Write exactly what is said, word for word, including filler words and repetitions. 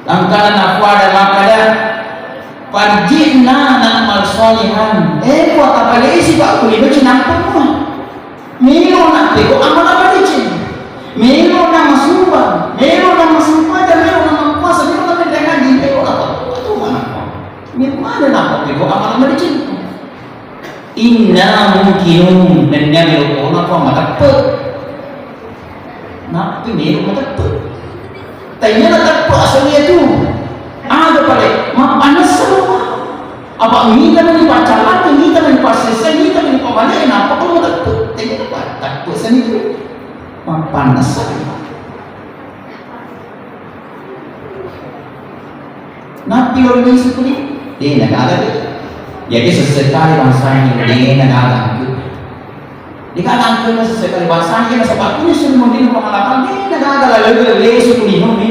Engkana nafuada makkada, "Farji'na na'mal shalihan." Eh, ko tapalesi pa kulino cinampa mua. Melo nappego amala madeceng. Melo na masumbang, melo na masumpaja, melo na mappuasa, melo na menreng haji, melo na apa? Itu mana? Melo mana nappego amala madeceng? Inna muqinun, nennia melo pona ko mateppe. Nappi melo mateppe. Tanya na teppe asal itu. Ada pale, mapanessa lo. Apa mita mani paccalaki, mita mani passessa, mita mani pamale, napa ko mateppe? Tanya na teppe sani itu. Mapanessa. Nappi lo lisu kuni? Dena gaga de. Jadi sesekali bangsa ini dena gaga angke. Dena gaga angke sesekali bangsa ini, nasaba kuni suruh mending pengalaman dena gaga lalu lisu kuni, no, no,